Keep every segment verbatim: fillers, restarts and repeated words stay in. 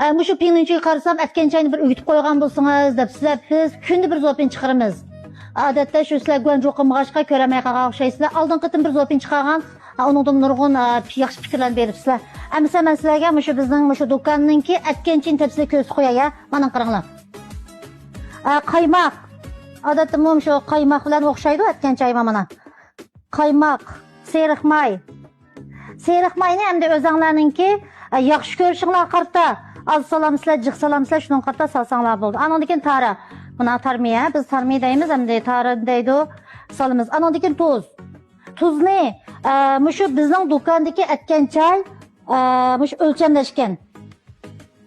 ئە، مۇشۇ پىڭلىنچۈگە قارىسام، ئەتكەن چاينى بىر ئۆگىتىپ قويغان بولسىڭىز دەپسىلەر. بىز كۈندە بىر زوپىن چىقىرىمىز. ئادەتتە شۇ سىلەر گۇەنجۇ قىلمىغاچقا كۆرەلمەي قالغان ئوخشايسىلەر. ئالدىنقى قېتىم بىر زوپىن چىقارغان، ئە، ئۇنىڭدىن نۇرغۇن، ئە، ياخشى پىكىرلەرنى بېرىپسىلەر. ئەمىسە مەن سىلەرگە مۇشۇ بىزنىڭ مۇشۇ دۇكاننىڭكى ئەتكەن چاينى تەپسىلىي كۆرسىتىپ قوياي، ھە؟ مانا قاراڭلار. ئە، قايماق. ئادەتتىمۇ مۇشۇ قايماق بىلەن ئوخشايدۇ ئەتكەن چاي مانا. قايماق، سېرىق ماي. سېرىق ماينى ئەمدى ئۆزەڭلارنىڭكى، ئە، ياخشى كۆرۈشۈڭلارغا قارىتا ئاز سالامسىلەر، جىق سالامسىلەر، شۇنىڭغا قارىتا سالساڭلار بولىدۇ. ئانىڭدىن كېيىن تارا. مانا تارمى، ھە، بىز تارمى دەيمىز، ئەمدى تارا دەيدۇ. سالىمىز. ئانىڭدىن كېيىن تۇز. تۇزنى، ئە، مۇشۇ بىزنىڭ دۇكاندىكى ئەتكەن چاي، ئە، مۇشۇ ئۆلچەملەشكەن.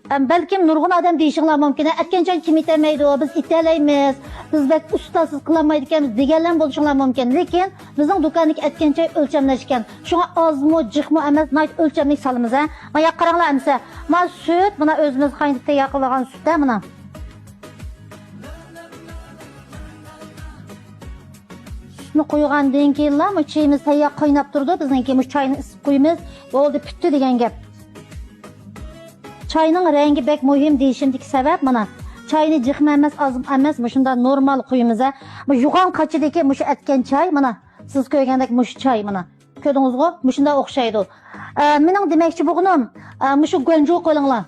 ئەم، بەلكىم نۇرغۇن ئادەم دېيىشىڭلار مۇمكىن، «ئەتكەن چاينى كىم ئېتەلمەيدۇ؟ بىز ئېتەلەيمىز. بىز بەك ئۇستاسىز قىلالمايدىكەنمىز» دېگەنلەرمۇ بولۇشۇڭلار مۇمكىن. لېكىن بىزنىڭ دۇكاندىكى ئەتكەن چاي ئۆلچەملەشكەن. شۇڭا ئازمۇ، جىقمۇ ئەمەس، ناھايىتى ئۆلچەملىك سالىمىز، ھە. مانا ياققا قاراڭلار ئەمسە. مانا سۈت، مانا ئۆزىمىز قاينىتىپ تەييار قىلىدىغان سۈت، ھە، مانا. سۈتنى قۇيغاندىن كېيىنلا، مۇ چېيىمىز تەييار قايناپ تۇرىدۇ. بىزنىڭكى مۇ چاينى ئىسسىپ قۇيىمىز. بولدى، پۈتتى دېگەن گەپ. چاينىڭ رەڭگى بەك مۇھىم دېيىشىمدىكى سەۋەب مانا. چاينى جىقمۇ ئەمەس، ئازمۇ ئەمەس، مۇشۇنداق نورمال قۇيىمىز، ھە. بۇ يوغان قاچىدىكى مۇشۇ ئەتكەن چاي، مانا. سىز كۆرگەندەك مۇشۇ چاي، مانا. كۆردىڭىزغۇ؟ مۇشۇنداق ئوخشايدۇ. ئە، مېنىڭ دېمەكچى بولغىنىم، ئە، مۇشۇ گۇەنجۇ قىلىڭلار.